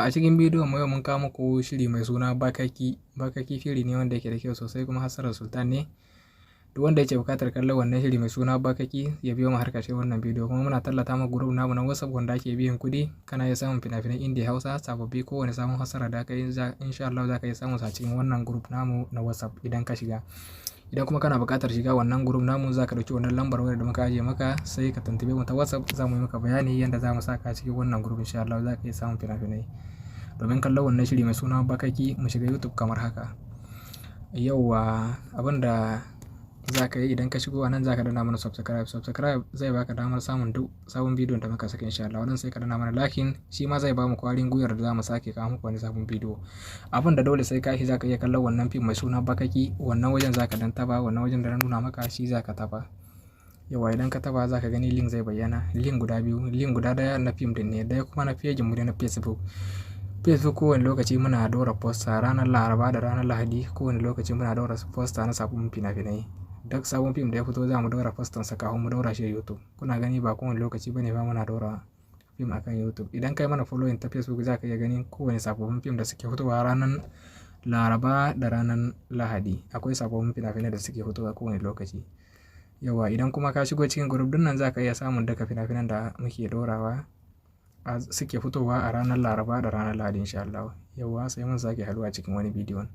Yauwa, a cikin bidiyon mu yau mun kawo muku shiri mai suna Bakaki. Bakaki shiri ne wanda yake da kyau sosai kuma hassarar Sultan ne. Duk wanda yake buƙatar kallon wannan shiri mai suna Bakaki ya biyo mu har ƙarshen wannan bidiyo, kuma muna tallata muku group namu na WhatsApp wanda ake biyan kuɗi. Kana iya samun fina-finan Indiya, Hausa sababbi, kowane sabon fassara da aka yi, insha Allah za ka iya samun sa cikin wannan group namu na WhatsApp idan ka shiga. Idan kuma kana buƙatar shiga wannan group namu, za ka ɗauki wannan lambar wayar da muka ajiye maka, sai ka tuntube mu ta WhatsApp. Za mu yi maka bayani yadda za mu saka cikin wannan group. Insha Allah za ka iya samun fina-finai. Domin kallon wannan shiri mai suna Bakaki, mu shiga YouTube kamar haka. Yauwa, abin da za ka yi idan ka shigo nan, za ka danna mana subscribe. Subscribe zai baka damar samun duk sabon bidiyon da muka saka, insha Allah. Wannan sai ka danna mana liking, shi ma zai bamu kwarin gwiwar da za mu sake kawo muku wani sabon bidiyo. Abin da dole sai ka yi, za ka iya kallon wannan fim mai suna Bakaki, wannan wajen za ka dan taba, wannan wajen da na nuna maka shi za ka taba. Yauwa, idan ka taba, za ka gani link zai bayyana. Link guda biyu, link guda daya na fim din ne, daya kuma na page mu ne na Facebook. Facebook kowane lokaci muna ɗora poster ranar Laraba da ranar Lahadi. Kowane lokaci muna ɗora poster na sabbin fina-finai. Duk sabon fim da ya fito, za mu ɗora postan sa kafin mu ɗora shi a YouTube. Kuna gani, ba kowane lokaci bane ba muna ɗora fim akan YouTube. Idan kai mana following ta Facebook, za ka iya ganin kowane sababbin fim da suke fitowa ranar Laraba da ranar Lahadi. Akwai sababbin fina-finai da suke fitowa kowane lokaci. Yauwa, idan kuma ka shigo cikin group ɗin nan, za ka iya samun duka fina-finan da muke ɗorawa suke fitowa a ranar Laraba da ranar Lahadi, insha Allah. Yauwa, sai mun sake haɗuwa cikin wani bidiyon.